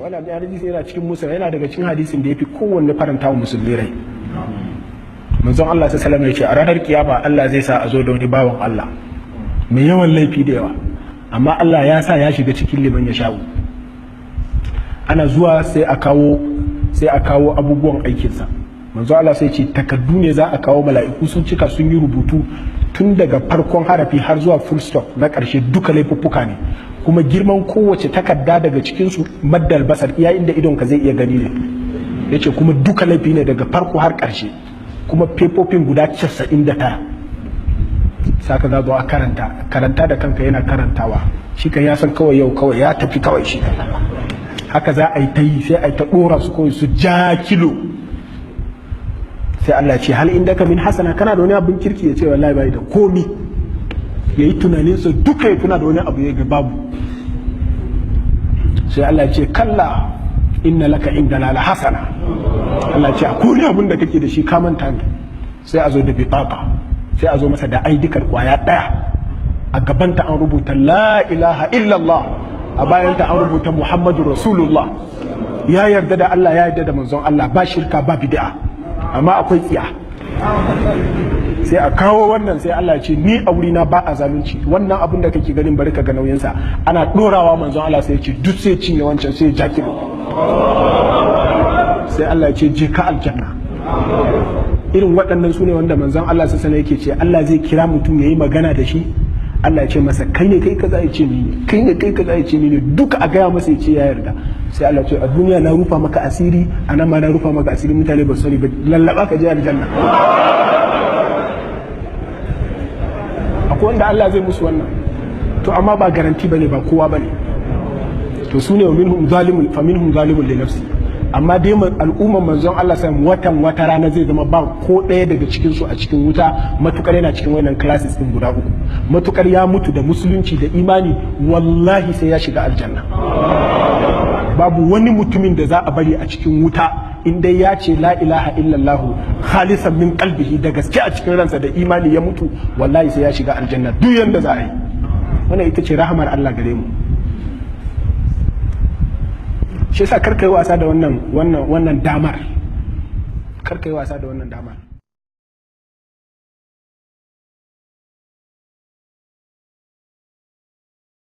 Wannan hadisi yana cikin Musa, yana daga cikin hadisin da yafi kowanne faranta wa musulmi rai. Manzon Allah sallallahu alaihi wasallam ya ce a ranar kiyama Allah zai sa a zo da wani bawan Allah mai yawan laifi da yawa, amma Allah ya sa ya shiga cikin liman ya sha'u. Ana zuwa sai a kawo abubuwan aikinsa. Manzo Allah sai ce takaddu ne za a kawo, mala'iku sun cika sun yi rubutu tun daga farkon harafi har zuwa full stop na ƙarshe, duka laifuffuka ne. Kuma girman kowace takarda daga cikinsu maddal basar, iya inda idonka zai iya gani ne. Yace kuma duka laifi ne daga farko har ƙarshe, kuma fefofin guda 99. Saka za zo a karanta, karanta da kanka yana karantawa, shi kan ya san kawai yau kawai ya tafi kawai shi. Haka za a yi ta yi, sai a yi ta ɗora su kawai su ja kilo. Sai Allah ce hal indaka min hasana, kana da wani abin kirki? Ya ce wallahi bai da komi. Ya yi tunaninsa duka, ya tuna da wani abu ya ga babu. Sai Allah ce kalla inna laka indana la hasana. Allah ce akwai wani abin da kake da shi ka manta ne. Sai a zo da bitaka, sai a zo masa da aidikar kwaya daya, a gabanta an rubuta la ilaha illallah, a bayanta an rubuta Muhammadu Rasulullah. Ya yarda da Allah, ya yarda da manzon Allah, ba shirka ba bid'a, amma akwai tsiya. Sai a kawo wannan, sai Allah ya ce ni a wurina ba a zalunci, wannan abin da kake ganin bari ka ga nauyinsa. Ana dorawa manzon Allah sai ya ce duk sai cinye wancan, sai ya ja kilo. Sai Allah ya ce je ka aljanna. Irin waɗannan su ne wanda manzon Allah sai sanar yake ce Allah zai kira mutum ya yi magana da shi. Allah ya ce masa kai ne kai kaza, ya ce ni ne, kai ne kai kaza, ya ce ni ne, duka a gaya masa ya ce ya yarda. Sai Allah ya ce a duniya na rufa maka asiri, a nan ma na rufa maka asiri, mutane ba su sani ba, lallaba ka je aljanna. Akwai wanda Allah zai musu wannan, to amma ba garanti bane, ba kowa bane. To su ne wa minhum zalimun fa minhum zalimun li nafsi. Amma dai al'umman manzon Allah sai watan wata rana zai zama ba ko ɗaya daga cikin su a cikin wuta, matukar yana cikin wannan classes din guda uku, matukar ya mutu da musulunci da imani, wallahi sai ya shiga aljanna. Babu wani mutumin da za a bari a cikin wuta in dai ya ce la ilaha illallah khalisan min qalbihi, da gaske a cikin ransa da imani ya mutu, wallahi sai ya shiga aljanna duk yanda za a yi. Wannan ita ce rahamar Allah gare mu. Shi yasa karka yi wasa da wannan damar, karka yi wasa da wannan damar.